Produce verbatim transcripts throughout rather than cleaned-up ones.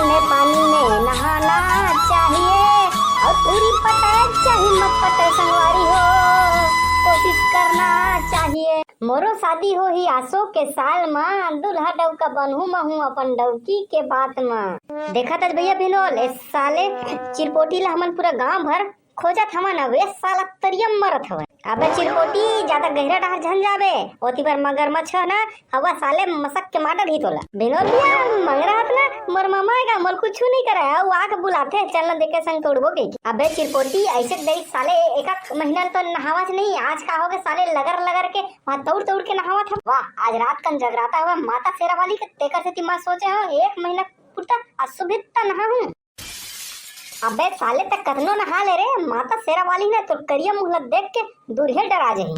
ठंडे पानी में नहाना चाहिए और पूरी पटे, चाहे मत पटे संगवारी हो, कोशिश करना चाहिए। मोरो शादी होही आसो के साल मा, दूल्हा डउका बनहूं महूं अपन डउकी के बात मा। देखत हस भैया बिनोल, ए साले चिरपोटी ला हमन पूरा गांव भर खोजत हवन, अब ए साला तरिया म मरत हवय। अबे चिरपोटी, जादा गहिरा डहर झन जाबे, ओती बर मगरमच्छ ह ना, हवा साले मसक के मार डरही तोला। बिनोल भैया, मंगरा हत ना, मोर ममा ए गा, मोला कुछु नइ करय, अउ आके बुलाथे, चल ना देखे संग तोड़बो कहिके। अबे चिरपोटी, अइसे देख साले, एक महीना ले तो नहावच नहीं, आज का होगे साले, लगर लगर के वहां तौड़ तौड़ के नहावत हव। वाह, आज रात कन जगराता हवय माता शेरा वाली के, तेकर सेती मैं सोचे हव एक महीना पुरता असुभित त नहाहूं। अबे साले, तैं कतनो नहा ले रे, माता शेरा वाली ना तोर करिया मुंह ला देख के दूरिहे डरा जाही।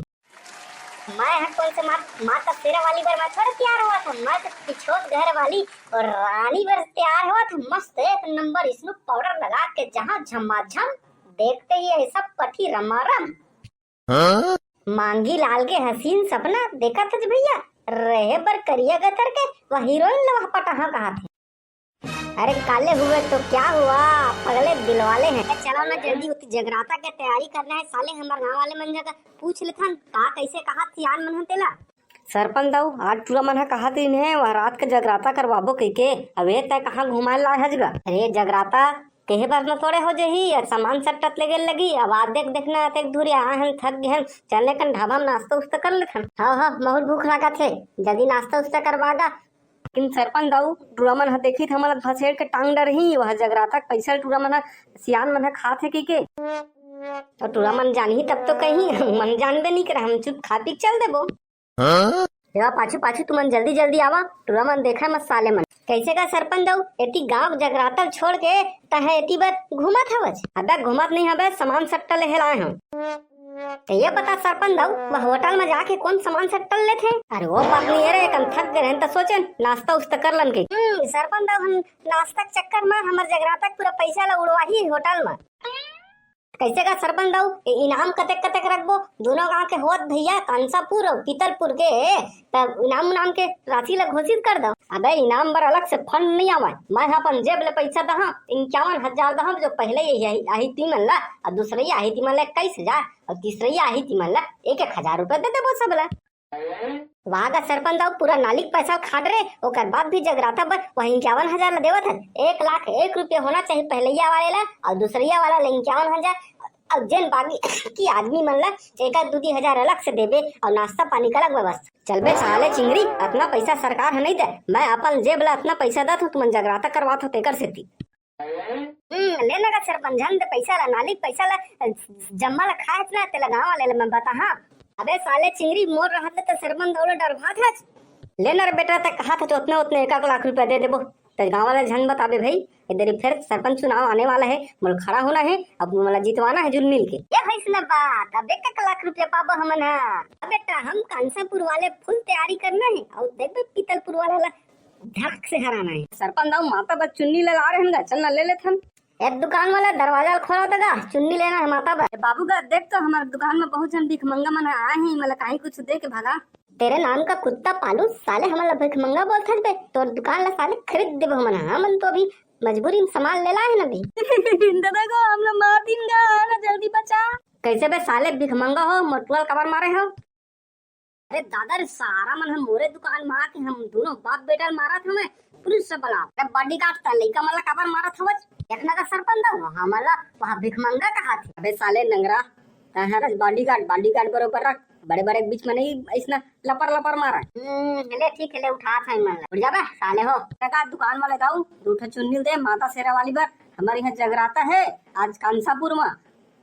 मैं ह कोन से मात-, माता शेरा वाली बर मैं थोड़े तैयार होवत हंव, मैं तो पिछोत घर वाली अउ रानी बर तैयार होवत हंव। मस्त एक नंबर स्नू पाउडर लगा के जहां झमाझम, देखते ही यही सब पटही रमारम। हाँ? मांगी लाल के हसीन सपना देखत हस भैया, रहे बर करिया गतर के, वह हीरोइन ला वह पटाहा कहाथे। अरे काले हुए तो क्या हुआ, पगले दिलवाले हैं। चलो ना जल्दी, उती जगराता के तैयारी करना है साले, हमर गांव वाले मन जगह पूछ लेथन का कइसे कहाथे सियान मन ह तेला। सरपंच दाऊ, आज टूरा मन ह कहात रिहिन हे, वह रात के जगराता करवाबो कहिके। अबे तैं कहाँ घुमाए लाए हस गा? अरे जगराता कहे बर न थोड़े हो जही, या सामान सट्टत ले गेल लगी। अब आज देख, देखना अतेक दूर आए हन, थक गए हन, चल लेकन ढाबा में नाश्ता उस्ता कर लेथन। हाँ हाँ, बहुत भूख लागत हे, जल्दी नाश्ता उस्ता करवा गा। लेकिन सरपंच दाऊ, टूरा मन ह देखी त हमन ला धसेड़ के टांग डरही, वह जगराता के पैसा टूरा मन ह, सियान मन ह खात हे कहिके। तो टूरा मन जानही तब तो कही, मन जानबे नहीं करे, हम चुप खा पी के चल देबो। हाँ? एवा पाछू पाछू तुमन जल्दी जल्दी आवा, टूरा मन देखा मत साले मन। कैसे का सरपंच दाऊ, एती गांव जगराता छोड़ के तहे एती बर घूमत हवच? अबे घूमत नहीं हबे, सामान सट्टा ले हेलाए हूँ। तो ये बता सरपंच दाऊ, वह होटल में जाके कौन सामान सट्टा लेथे? अरे वो बात नहीं है रे, कम थक गए रहन तो सोचेन नाश्ता उस्ता कर लन के। हम्म, सरपंच दाऊ हम नाश्ता के चक्कर में हमर जगराता के पूरा पैसा ला उड़वाही होटल में। कैसे का सरपंच दाऊ, ए इनाम कतेक कतेक रखबो? दोनों गांव के होत भैया कांसापुर अउ पीतलपुर के, तब इनाम उनाम के राशि ला घोषित कर दो। अबे इनाम बर अलग से फंड नहीं आवे, मैं अपन जेब ले पैसा दहा, इक्यावन हजार दहा, जो पहले ये आही, आही तीमन ला, और दूसरे आही तीमन ला इक्कीस हजार, और तीसरे आही तीमन ला एक एक हजार रुपया दे देबो सब ला। वाह गा सरपंच दाऊ, पूरा नाली के पैसा खा डरे, ओकर बाद भी जगराता बर वही इक्यावन हजार ला देवत हन। एक लाख एक रुपया होना चाहिए पहलैया वाले ला, और दूसरैया वाला ला इक्यावन हजार, और जेन बाकी की आदमी मन ला एक आध दू दी हजार अलग से देबे, और नाश्ता पानी का अलग व्यवस्था। चल बे साले चिंगरी, अतना पैसा सरकार ह नहीं दे, मैं अपन जेब ला अतना पैसा दत हूँ, तुमन जगराता करवात हो तेकर सेती। हम्म, ले ना गा सरपंच, झन दे पैसा ला, नाली पैसा ला, जम्मा ला खाए ना, तेला गाँव वाले ला मैं बता, हाँ। अबे साले चिंगरी, मोर रहत ले तो सरपंच दाऊ ला डरभात हच। ले ना रे बेटा, तैं कहा था तो उतने, उतने एक, एक लाख रुपया दे देबो। तो गाँव वाले झन बताबे भाई, इधर ही फिर सरपंच चुनाव आने वाला है, मोला खड़ा होना है, अब मोला जितवाना है जुल मिल के। ये भैंस ना बात, अब एक, एक लाख रुपया पाबो हमन हा। अब बेटा, हम कांसापुर वाले फुल तैयारी करना है, और देखबे पीतलपुर वाला ला धड़क से हराना है। सरपंच दाऊ, माता बर चुन्नी ले ला रहे हैं, चल ना ले लेथन। ए दुकान वाला, दरवाजा ल खोला त गा, चुन्नी लेना है माता बर। ए बाबू गा, देख तो हमर दुकान में बहुत झन भिखमंगा मन ह आए हैं, मला काहीं कुछ दे के भगा। तेरे नाम का कुत्ता पालू, साले हमन ला भिखमंगा बोलथस बे, तोर दुकान ला साले खरीद देबो हमन, हमन तो अभी मजबूरी में सामान ले लाए हैं ना बे। दादा को हम लोग मार दिन गा, ना जल्दी बचा। कैसे बे साले भिखमंगा हो, मोटुआ ल काबर मारे हो? अरे दादा रे, सारा मन ह मोरे दुकान म आके हम दोनों बाप बेटा ल मारत हवय। पुलिस से बुलाओ। अरे बॉडीगार्ड, त लइका मन ला काबर मारत हवच? देखना का सरपंच दाऊ, हमन ला वहाँ भिखमंगा कहाथे। अबे साले नंगरा, तैं हरस बॉडीगार्ड, बॉडीगार्ड बरोबर रख। बड़े बड़े के बीच में नहीं ऐसना लपर लपर मारा। हम्म, ले ठीक है, ले उठात हँव मन ला। उठ जाबे साले हो। का दुकान वाले दाऊ, दू ठो चुन्नी दे माता शेरा वाली बर। हमर यहाँ जगराता है आज कांसापुर में।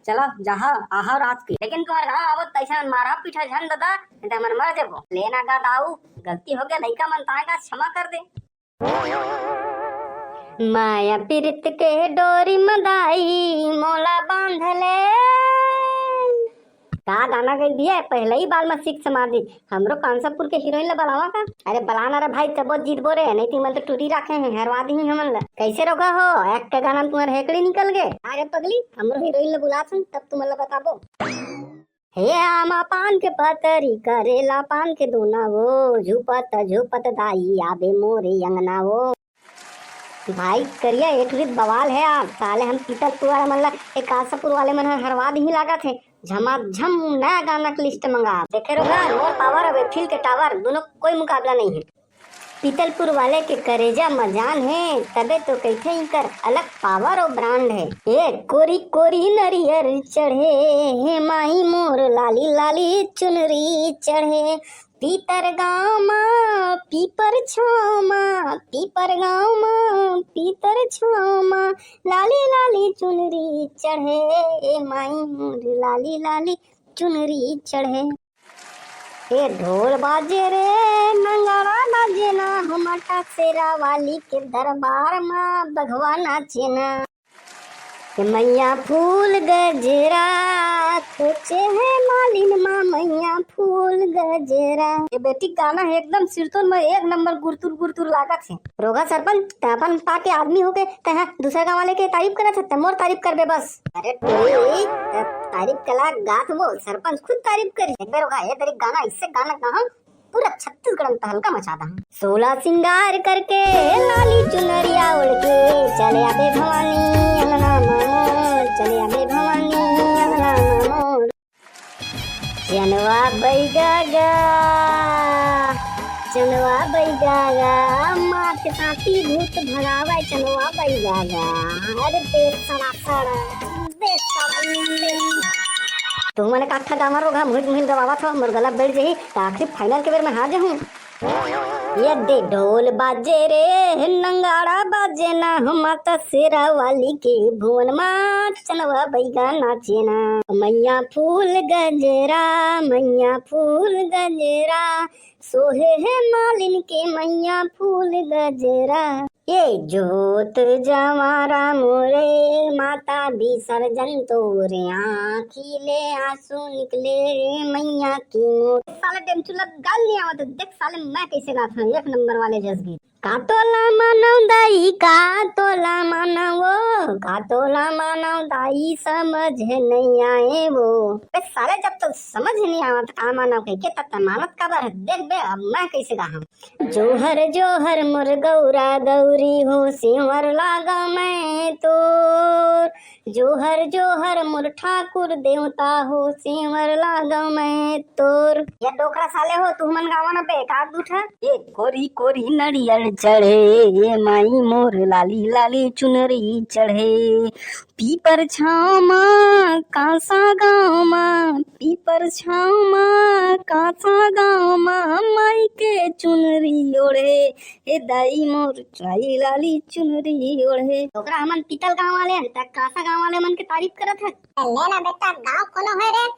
चला, जाहा, आहा रात के। लेकिन तुम्हर गाँव आवत तैसन मारा पीठा झन ददा, नहीं तो हमन मर जाबो। लेना गा दाऊ, गलती हो गया, लइका मन ताय गा, क्षमा कर दे। माया पीरित के डोरी म दाई मोला बांध ले। का गाना गई दिया, पहले ही बाल में सिक्स मार दी। हमरो कांसापुर के हीरोइन ला बुलावा का? अरे बुलाना रे भाई, तबो जीतबो रे, नहीं तो मन तो टूरी रखे हैं, हरवा दी हमन ला। कैसे रोका हो, एक के गाना में तुम्हारे हेकड़ी निकल गए। अरे पगली, हमरो हीरोइन ला बुलाथन, तब तुमन ला बताबो। हे आमा पान के पतरी, करेला पान के दोना वो, झुपत झुपत दाई आबे मोरे अंगना वो। भाई करिया, एक रित बवाल हे यार। साले हम पीतलपुर वाले मन ला एक कांसापुर वाले मन हर हरवा दिही लागत हे। झमाझम नया गाना के लिस्ट मंगा। देखे रोगा, मोर पावर अउ एफिल के टावर, दोनों कोई मुकाबला नहीं है। पीतलपुर वाले के करेजा म जान हे, तबे तो कहिथे इकर अलग पावर अउ ब्रांड हे। ए कोरी कोरी नरियर चढ़े, हे माई मोर लाली लाली चुनरी चढ़े। पीतर गाँव म पीपर छाँव म, पीपर गाँव म पीतर छाँव म, लाली लाली चुनरी चढ़े, ए माई मोर लाली लाली चुनरी चढ़े। ए ढोल बाजे रे, नगाड़ा बाजे ना, हो माता शेरा वाली के दरबार म बघवा नाचे ना। ए मैया फूल गजरा, खोचे हे मालिन मा मैया फूल गजरा। ए बेटी, गाना हे एकदम सिरतोन म एक नंबर, गुरतुर गुरतुर लागत हे। रोगा सरपंच, तैं अपन पाके आदमी होके तैं ह दूसर गाँव वाले के तारीफ करत हस, तैं मोर तारीफ करबे बस। अरे टोरी, तैं तारीफ कला गात वो, सरपंच खुद तारीफ करी। एक बेर रोगा, ए तरी गाना, इससे गाना कहूँ, पूरा छत्तीसगढ़ में तहलका मचा दहूँ। सोला सिंगार करके, लाली चुनरिया ओढ़ के, चले आबे भवानी अंगना मा मोर, चले आबे भवानी अंगना मा मोर। चनवा बैगा गा, चनवा बैगा गा, माथे साथी भूत भगावे, चनवा बैगा गा। अरे दे सड़ा सड़ा, दे सड़ा, दे सड़ा। तुमन काठा गामा रोगा मुहित मुहित गवावत हो, मोर गला बैठ जही, त आखिरी फाइनल के बेर में हार जहूँ। ये दे ढोल बाजे रे, नगाड़ा बाजे ना, हो माता शेरा वाली के भुवन मा चनवा बैगा नाचे ना। मैया फूल गजरा, मैया फूल गजरा, सोहे हे मालिन के मैया फूल गजरा। ये जोत जवारा मोरे माता विसर्जन तोरे आँखी ले आंसू निकले रे मैया की मोर। साला डेमचुला गाल नहीं आवत, देख साले मैं कैसे गात हूँ एक नंबर वाले जस गीत। का तोला मानव दाई, का तोला मानव, का तोला मानव दाई, समझ नहीं आए वो। बे साले, जब तो समझ नहीं आवत का मानव कह के, तब तो मानत काबर है? देख बे, अब मैं कैसे गाहूँ। जोहर जोहर मोर गौरा गौरी हो, सेंवर लागा मैं तोर। जोहर जोहर मोर ठाकुर देवता हो, सेंवर लागा मैं तोर। या डोकरा साले हो, तुमन गावा ना बे, का दूठा? ये कोरी कोरी नरियर चढ़े, ये माई मोर लाली लाली चुनरी चढ़े। पीपर छाँव मा कांसा गाँव मा, पीपर छाँव मा कांसा गाँव मा, माई के चुनरी ओढ़े, हे दाई मोर लाली लाली चुनरी ओढ़े। ओकरा हमन पीतल गाँव वाले हन, त कांसा गाँव वाले मन के तारीफ करत हन। ले ना बेटा, गाँव कोनो है रे,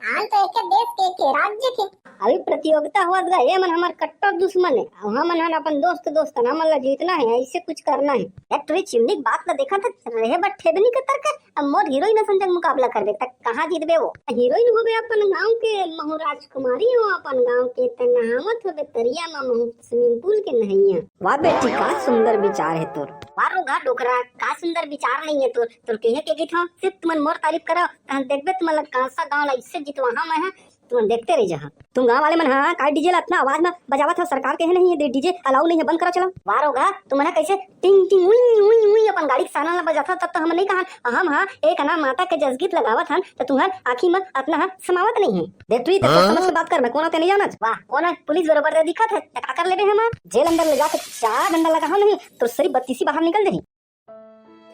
आन तो एके देश के, एके राज्य के। अभी प्रतियोगिता होवत गा, ये मन हमर कट्टर दुश्मन है। अब हमन हन अपन दोस्त दोस्त हन, हमन ला जीतना है, ऐसे कुछ करना है। यार, तोरी चिमनी के बात ला देखत है, रहे बर ठेदनी के तर्क है। अब मोर हीरोइन असन जग मुकाबला करबे, त कहाँ जीतबे वो? हीरोइन होबे अपन गाँव के, महू राजकुमारी हो अपन गाँव के, त नहावत होबे तरिया म, महू swimming pool के नहैया। वाह बेटी, का सुंदर विचार है तोर। वाह रोगहा डोकरा, का सुंदर विचार नहीं है तोर। तोर कहे के गीत हो, सिर्फ तुमन मोर तारीफ करो, तहन देखबे तुमन ला कांसा गाँव ला इससे जितवाहा मैं है, तुमन देखते रह जहा। तुम गाँव वाले मन, हाँ, का डीजे ला अतना आवाज में बजावत हो, सरकार कहे नहीं है, डीजे allow नहीं है, बंद करो, चलो। वाह रोगहा, तुमन ह कैसे टिंग टिंग उई उई उई अपन गाड़ी के साना ला बजात हो, तब तो हम नहीं कहन, हम हाँ एक अना माता के जसगीत लगावत हन, त तुहर आँखी में अतना ह समावत नहीं है। देख तू ही तो हाँ? समझ के बात कर, मैं कोन आते नहीं जानत। वाह, कोन पुलिस बरोबर दे दिखत है, त का कर लेबे हमार? जेल अंदर ले जाके चार डंडा लगा हो नहीं, तो सरी बत्तीसी बाहर निकल देही।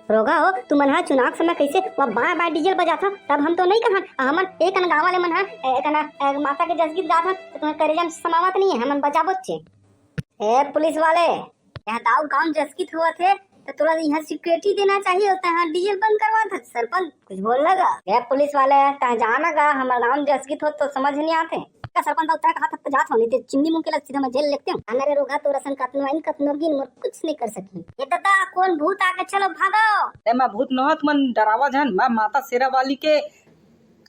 रोगा हो, तुमन ह चुनाव के समय कैसे वो बाय बाय डीजे ल बजाथव, तब हम तो नहीं कहन। हमन एक अन गाँव वाले मन ह, एक अन, ए, माता के जसगीत गाथन, तो तुम्हें करेजा में समावत नहीं है, हमन बजाबोच चे। ए पुलिस वाले, यहाँ दाऊ गाँव जसगीत हुआ थे, तो तोला यहाँ सिक्योरिटी देना चाहिए, तो यहाँ डीजे बंद करवा था। सरपंच कुछ बोल लगा। ए पुलिस वाले, तह जाना गा, हमारे गाँव जसगीत हो तो समझ नहीं आते। का सरपंच दाऊ, तय कहा तक तो जात हो, नहीं ते चिमनी मुंह के लग सीधा मैं जेल लेते हूँ। अरे रोगा, तोर असन कतनो आइन, कतनो गिन, मोर कुछ नहीं कर सकी। ये दादा, कौन भूत आके, चलो भागो। ए, मैं भूत नोहत, मन डरावा झन, मैं माता शेरा वाली के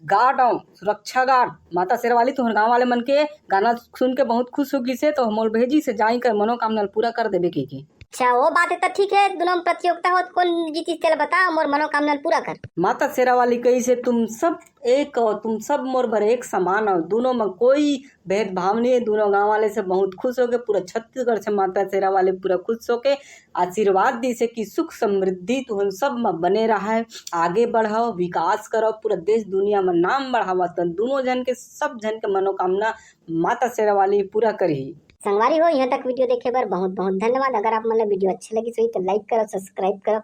गार्ड हूँ, सुरक्षा गार्ड। माता शेरा वाली तुहर गाँव वाले मन के गाना सुन के बहुत खुश हो गिसे, तो मोल भेजी से जाई कर मनोकामना ल पूरा कर देबे के, के। अच्छा, वो बात है तो ठीक है, दोनों में प्रतियोगिता हो तो कौन जीती, चल बता, मोर मनोकामना पूरा कर। माता शेरा वाली कही से, तुम सब एक हो, तुम सब मोर बर एक समान हो, दोनों में कोई भेदभाव नहीं है। दोनों गांव वाले से बहुत खुश होके, पूरा छत्तीसगढ़ से माता शेरा वाली पूरा खुश होके आशीर्वाद दी से कि सुख समृद्धि तुम सब में बने रहा है, आगे बढ़ाओ, विकास करो, पूरा देश दुनिया में नाम बढ़ावा। तो दोनों जन के, सब जन के मनोकामना माता शेरा वाली पूरा करी। संगवारी हो, यहाँ तक वीडियो देखे बर बहुत बहुत धन्यवाद। अगर आप मन ला वीडियो अच्छे लगी होही तो लाइक करो, सब्सक्राइब करो,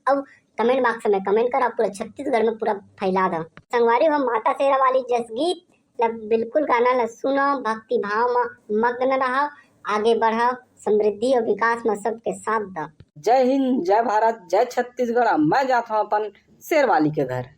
और कमेंट बॉक्स में कमेंट करो, पूरा छत्तीसगढ़ में पूरा फैला दो। संगवारी हो, माता शेरा वाली जस गीत ला बिल्कुल गाना ला सुनो, भक्ति भाव में मग्न रहो, आगे बढ़ो, समृद्धि और विकास में सबके साथ दो। जय हिंद, जय भारत, जय छत्तीसगढ़। मैं जात हूँ अपन शेरवाली के घर।